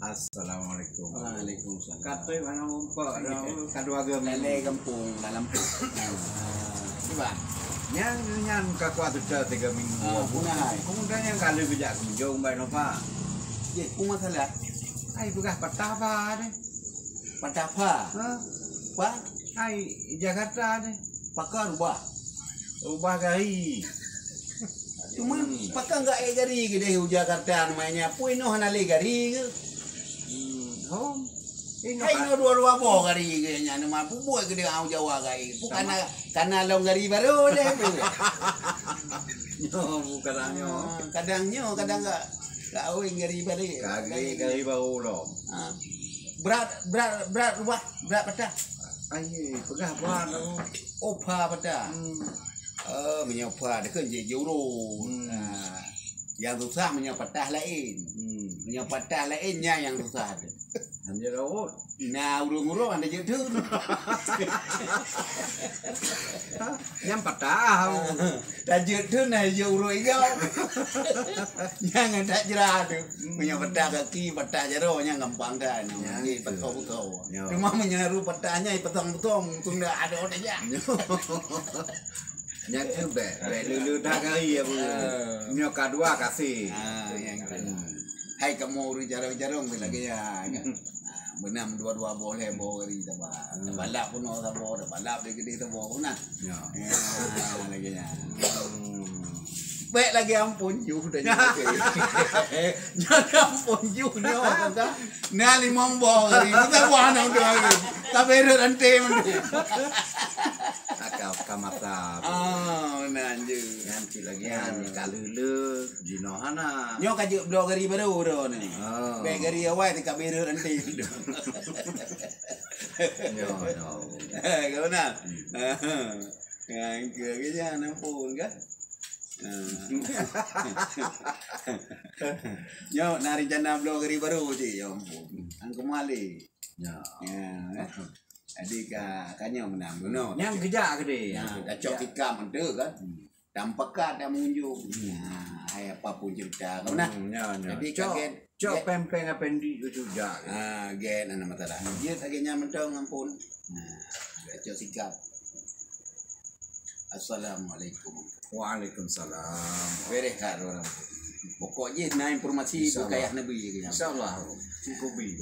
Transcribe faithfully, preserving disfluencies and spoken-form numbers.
Assalamualaikum. Waalaikumsalam. Katoi mana mumpok dah, ka dua gam. Lalai gampông dalam. Ah, cuba. Nyan, nyan ka kuat sudah tiga minggu. Ah, punah hai. Kemudian yang kali bijak kunjung bai Nova. Ye, ku masalah. Hai peugah patah apa deh? Patah apa? Ha? Apa? Hai Jakarta deh. Pakar ubah. Ubah gari. Cuma pakang gak ék gari keudeh u Jakarta namanya. Pui noh hana lé gari ke? Hmm, hom. Hai no dua-dua boh gari ke nya nama bubuat keudeh au Jawa gari. Bukan kana long gari baru deh. Nyo bukan nyo. Ah, kadang nyo, kadang gak gak awing gari balik. Gari gari baru lom. Ah. Berat berat berat ubah, berat patah. Ai, peugah berat aku. Oh, pha patah. Hmm. Oh, meunyoe pha dia kan jeuet jurus. Hmm. Ha. Yang susah meunyoe patah lain. Hmm. Meunyoe patah lain nyan yang susah tu. Hanya rawot. Nah, urung-urung ada jeuet tu. Yang patah. Tajeuet tu nah jeuet urung igau. Jangan tak jerah tu. Meunyoe patah kaki, patah jaroe nyan gampang dah. Nyan. Patong-patong. Cuma meunyoe patah nyan patong-patong tu dah ada orang jak. Nyan tu bèk, bèk lulu dah kali ya bu. Ah. Nyoe kadua kasih. Ah, yang tu. Hmm. Hai kamoe ureueng jarong-jarong bèk lagèe nyan. Ah, beuna dua-dua boh lhèe boh gari taba. Hmm. Tabalap pun saboh, tabalap di geudeh saboh pun nah. Ya. Ya, lagèe nyan. Hmm. Bèk lagèe ampon juh dah nyoe. Nyan ampon juh nyoe kata. Nah limong boh gari. Kita buah anak udah lagi. Tapi rot ante meunan. Akap kamata. Ah, meunan je. Nyan cit lagi nyan ka lele jinoe hana. Nyoe ka jeuet bloe gari baru dah ni. Oh. Bèk gari awai teuka bèrot nanti. Nyoe, nyoe. Eh, kau nak? Hmm. Yang ke ke jangan ampun kan? Ah. Nyoe na rencana bloe gari baru cit, ya ampun. Angku Malik. Ya. Ya. Jadi ka, ka nyoe meunan bunoe. Nyang geujak keudeh. Ya, ka cok tikam tu kan. Hmm. Tampaka dah mengunjung. Hmm. Ha, hai apa pun cerita kau nah. Hmm, ya, ya. Jadi cok, kaget, cok kaget. Pempeng apa yang di tu jak. Ha, gen ana masalah. Hmm. Dia lagèe nyan mantong ampun. Ha, ka cok sikap. Assalamualaikum. Waalaikumsalam. Beres kat orang. Pokok jih na informasi. Insya Allah. Bukayah Nabi ke. Insya Allah. Cukup bi.